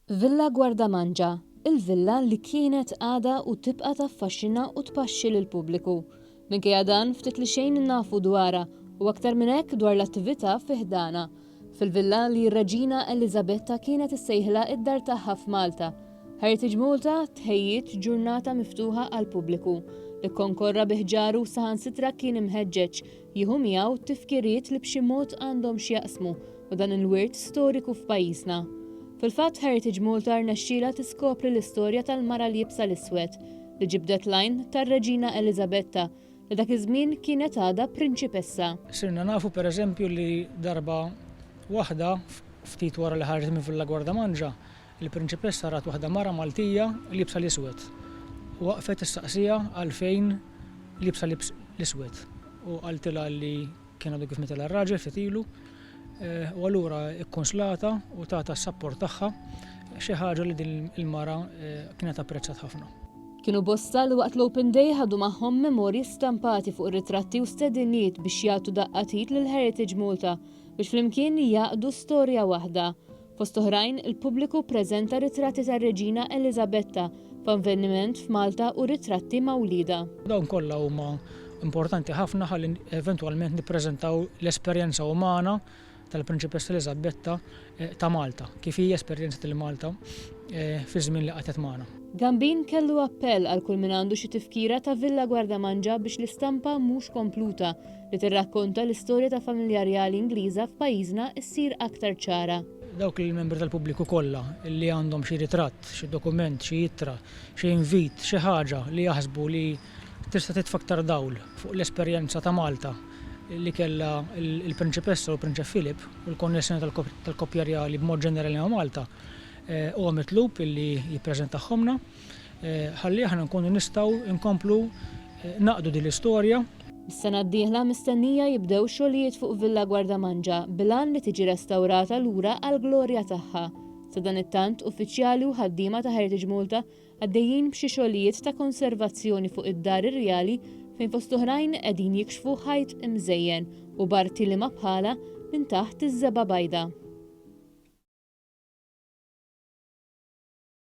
Villa Guardamangia, il-villa li kienet, għadha u tibqa' taffaxxina u tpaxxi lill-pubbliku. Minkejja dan, ftit li xejn nafu dwarha u aktar minn hekk dwar l-attività fi ħdanha. Fil-villa li r-Reġina Eliżabetta kienet issejħilha id-dar tagħha f'Malta, Heritage Malta tħejjiet ġurnata miftuħa għall-pubbliku li kkonkorra bi ħġaru u saħansitra kien imħeġġeġ jieħu miegħu tifkiriet li b'xi mod għandhom x'jaqsmu ma' dan il-wirt storiku f'pajjiżna. Fil-fatt Heritage Malta rnexxielha tiskopri l-istorja tal-mara liebsa l-iswed li ġibdet l-għajn tar-Reġina Eliżabetta li dak iż-żmien kienet għadha prinċipessa. Sirna nafu pereżempju li darba waħda, ftit wara li ħarġet minn Villa Guardamangia, il-prinċipessa rat waħda mara Maltija liebsa l-iswed u waqfet tistaqsiha għalfejn liebsa l-iswed u qaltilha li kien għadu kif mitilha r-raġel ftit ilu u allura kkunslata u tatha s-sapport tagħha, xi ħaġa li din il-mara kienet apprezzat ħafna. Kienu bosta li waqt l-Open Day ħadu magħhom memorji stampati fuq ritratti u stediniet biex jagħtu daqqa t'id lil Heritage Malta biex flimkien jgħaqqdu storja waħda. Fost oħrajn, il-pubbliku ppreżenta ritratti tar-Reġina Eliżabetta f'avveniment f'Malta u ritratti ma' wliedha. Dawn kollha huma importanti ħafna ħalli eventwalment nippreżentaw l-esperjenza umana tal-Prinċipessa Eliżabetta ta' Malta, kif hi esperjenzat lil Malta fiż-żmien li qatgħet magħna. Gambin kellu appell għal kull min għandu xi tifkira ta' Villa Guardamangia biex l-istampa mhux kompluta li tirrakkonta l-istorja ta' familja rjali Ingliża f'pajjiżna ssir aktar ċara. Dawk il-membri tal-pubbliku kollha li għandhom xi ritratt, xi dokument, xi ittra, xi invit, xi ħaġa li jaħsbu li tista' titfa' aktar dawl fuq l-esperjenza ta' Malta li kellha l-Prinċipessa u l-Prinċep Philip u l-konnessjoni tal-koppja rjali b'mod ġenerali ma' Malta, huwa mitlub illi jippreżentahomlna ħalli aħna nkunu nistgħu nkomplu naqdu din l-istorja. Is-sena d-dieħla mistennija jibdew xogħlijiet fuq Villa Guardamangia bil-għan li tiġi restawrata lura għall-glorja tagħha. Sadanittant, uffiċjali u ħaddiema ta' Heritage Malta għaddejjin b'xi xogħlijiet ta' konservazzjoni fuq id-dar irjali fejn fost oħrajn qegħdin jikxfu ħajt imżejjen u b'arti liema bħalha minn taħt iż-żebgħa bajda.